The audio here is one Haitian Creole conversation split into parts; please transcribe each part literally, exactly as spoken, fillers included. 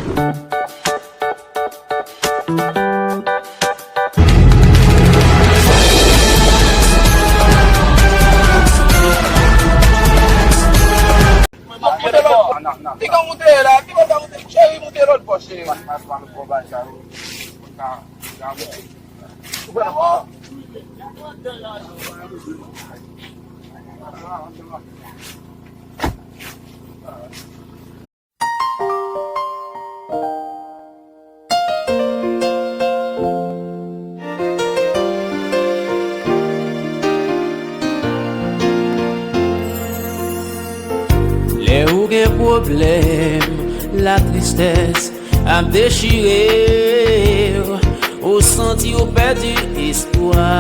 Li ka moute la, li pa ka moute. Cheri, moute lòt bò, cheri. Lè ou gen pwoblèm, latristès ap dechire w, ou santi w pèdi espwa.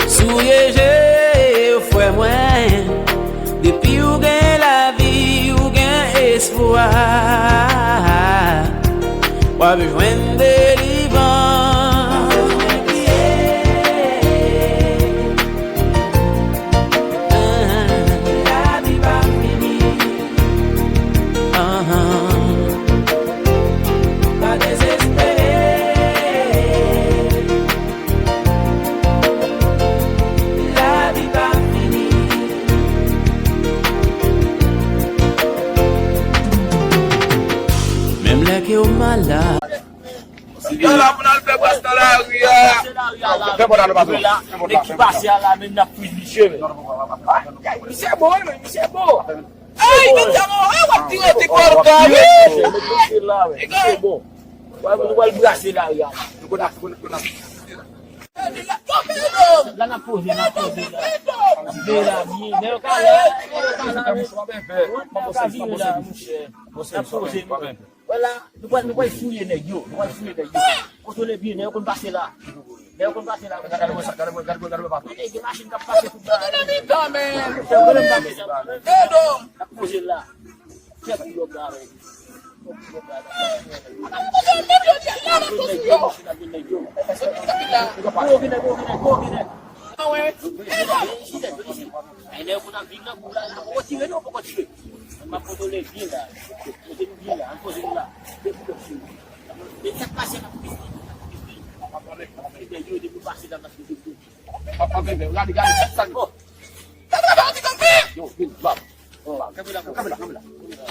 Souye je w, frè mwen, depi w gen lavi, w gen espwa. W ap jwenn delivrans. Lavi pa fini. Pa dezespere. Lavi pa fini. Menm lè ke w malad. Yo la pou n al fè bras nan lari a. Fè bò la, nou pa twò. Nèg ki pase a la, menm n ap fouye misye, men. Ay, misye bon, wi, men, misye bon. Ay, mesye, ay, w ap tire ti kòl ka, wi. Misye bon. Wè, nou pral brase lari a. La n ap poze, n ap poze la. N ap veye la, veye. Nèg yo ka la, nèg yo ka la, wi. Nèg yo ka vire la, monchè. N ap poze, nou. Vwala, nou pral, nou pral fouye nèg yo, nou pral fouye nèg yo. Kontwole byen, nèg yo konn pase la. Nèg yo konn pase la. Gade, gade, gade, gade, gade, gade, papa. Gade, gen machin k ap pase tout bagay. Kontwole byen, men. Nèg yo konn pase la. Edon. N ap poze la. Kèk yo gare. Kèk yo gare. Machin ap vin nèg yo. Gwo gen nèg, gwo gen nèg, gwo gen nèg. Ay, nèg yo konn ap vin nan kou la, la poko tire, non, poko tire. M ap kontwole byen la. Kote nou byen la, ann poze nou la. Depi lòt se. Men sa k pase la pou plis vit, pou plis vit. Depi yo, depi yo pase la, pase depi yo. Gade, gade, sa, sa. Oh. Yo, vin, la. Oh, kanpe la, kanpe la, kanpe la.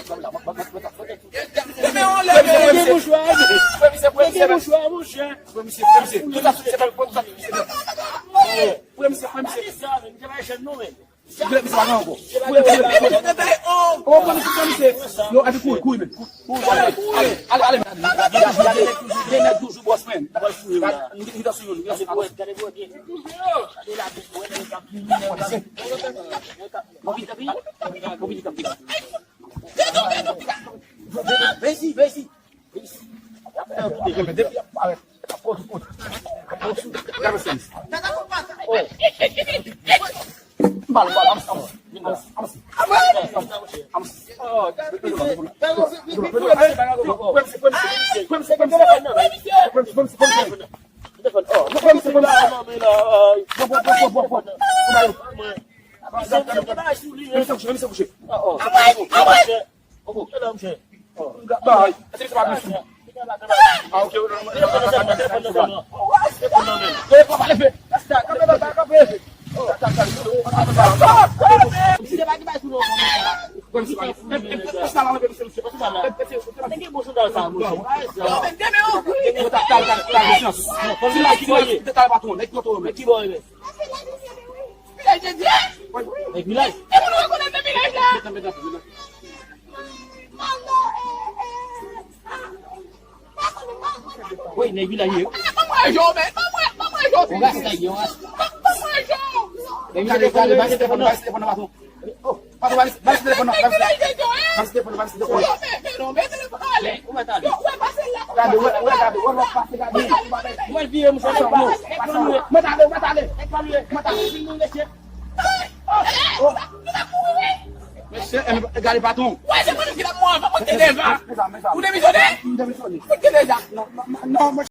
Kanpe la, mwen, mwen, mwen, mwen, mwen. Mete mouchwa, mete mouchwa, monchè. Premye, premye. Tout sa, tout sa, tout sa. Premye, premye. Gade sa, men, misye pa jèn non, men. Gade misye pa nan ankò. Premye, premye. Oh, premye, premye. Yo, ale kouri, kouri, men. Kouri, ale, ale, ale, men. Gade, gade, gade, nèg toujou, gen nèg toujou, bòs, men. Gade, li, li dans yon, li dans yon. Gade la, gade la, gade la. Vezi, vezi. Bay. Eske se pa plis? Ah, ok. Misye pa ki bay sou non. Te gen bon sandal sa, monchè. Ki bò e men? Nèg vilaj. Wi, nèg vilaj ye. Yon rasta ye, yon rasta. Nèg vilaj ye. Gade, gade, gade, gade, gade, gade. Oh, patwon, ba li, ba li telefòn nan, ba li telefòn nan, ba li telefòn nan. Ou mèt ale. Gade, wè, wè, gade, wè, lòt pase, gade. Mwen vire, monchè, mwen ale, mwen ale, mwen ale, mwen ale. Mesye, e, gade patwon. Wè, se mwen ki la mwen, mwen te devan. Ou demisyone? M demisyone. Ou te deja. Non, non, non, non, mwen